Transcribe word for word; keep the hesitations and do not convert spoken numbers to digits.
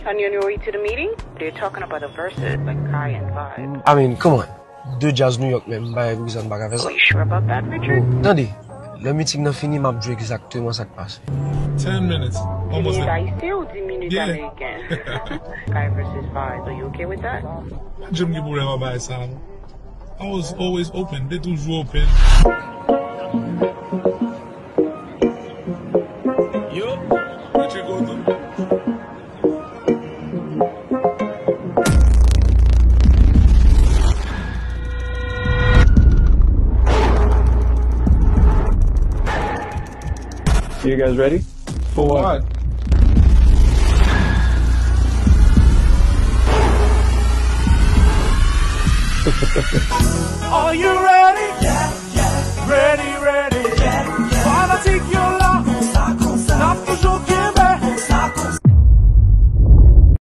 And on your way to the meeting, they're talking about the verses, like Kai and Vybz. I mean, come on. De djaz New York menm, m pa reprezan, m pa ka fè sa. Are you sure about that, Richard? Tande, lè miting nan fini, m ap di w egzakteman sa k pase. Ten minutes. Almost Minit there. Ayisyen ou di minit Yeah. Ameriken? Guy versus Vybz, are you okay with that? Jim gen pwoblèm ak bagay sa. I was always open. They toujou open. Yo, what you go do? You guys ready? For what? Are you ready? Yes, yes. Ready, ready. Yes, yes. Wanna take your